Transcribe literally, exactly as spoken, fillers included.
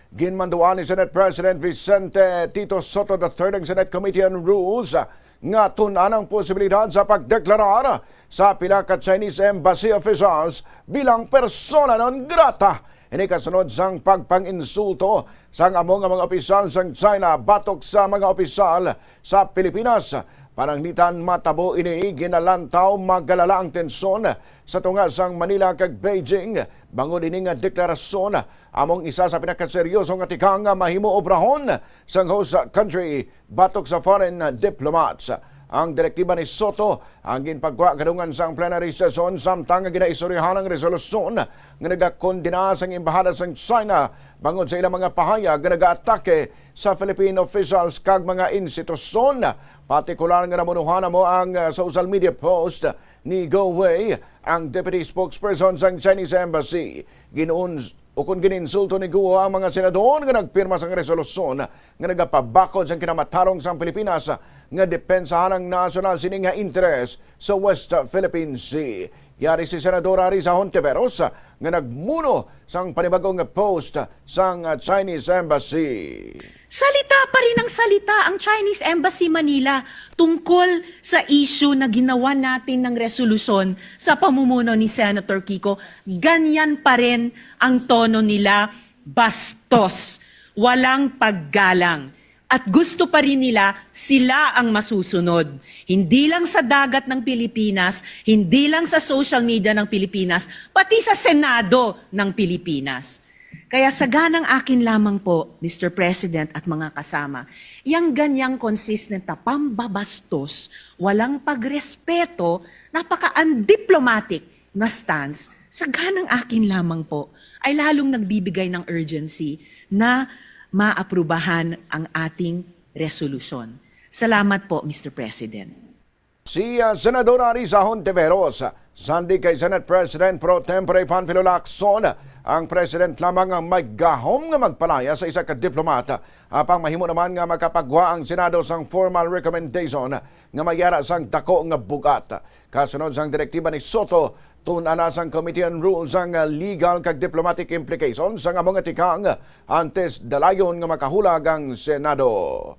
Ginmanduan ni Senate President Vicente Tito Sotto the third ang Senate Committee on Rules nga tun-an ang posibilidad sa pagdeklarar sa pila ka Chinese embassy officials bilang persona non grata. Ini kasunod sang pagpang-insulto sang amo nga mga opisyal sang China batok sa mga opisyal sa Pilipinas. Pananglitan matabo ini, ginalantaw magalala ang tensyon sa tunga sang Manila kag Beijing bangod ini nga deklarasyon. Among isa sa pinakaseryoso nga tikang nga mahimo obrahon sang host country batok sa foreign diplomats. Ang direktiba ni Sotto ang ginpagwa kadungan sang plenary session samtang nga ginaistoryahan ang resolusyon nga nagakondena sang embahada sang China bangod sa ilang mga pahayag nga nagaatake sa Philippine officials kag mga institusyon, partikular nga namunuhan amo ang, uh, social media post ni Guo Wei, ang deputy spokesperson sang Chinese embassy. Ginuns-, ukon gininsulto ni Guo ang mga senador nga nagpirma sang resolusyon nga nagapabakod sang kinamatarong sang Pilipinas nga depensahan ang nasyonal sini nga interes sa West Philippine Sea. Yari si Senadora Risa Hontiveros nga nagmuno sang panibag-o nga post sang Chinese Embassy. Salita pa rin ang salita ang Chinese Embassy Manila tungkol sa issue na ginawa natin ng resolusyon sa pamumuno ni Senator Kiko. Ganyan pa rin ang tono nila, bastos, walang paggalang. At gusto pa rin nila sila ang masusunod. Hindi lang sa dagat ng Pilipinas, hindi lang sa social media ng Pilipinas, pati sa Senado ng Pilipinas. Kaya sa ganang akin lamang po, Mister President at mga kasama, yang ganyang consistent na pambabastos, walang pagrespeto, napaka-undiplomatic na stance, sa ganang akin lamang po, ay lalong nagbibigay ng urgency na maaprubahan ang ating resolusyon. Salamat po, Mister President. Si, ah, Senadora Risa Hontiveros. Sandig kay Senate President Pro Tempore Panfilo Lacson, ang president lamang ang may gahom nga magpalaya sa isa ka diplomat, apang mahimo naman nga makapagwa ang Senado sang formal recommendation nga may ara sang dako nga bug-at. Kasunod sang direktiba ni Sotto, tun-an na sang Committee on Rules ang, ah, legal kag diplomatic implications sang amo nga tikang antes dalayon nga makahulag ang Senado.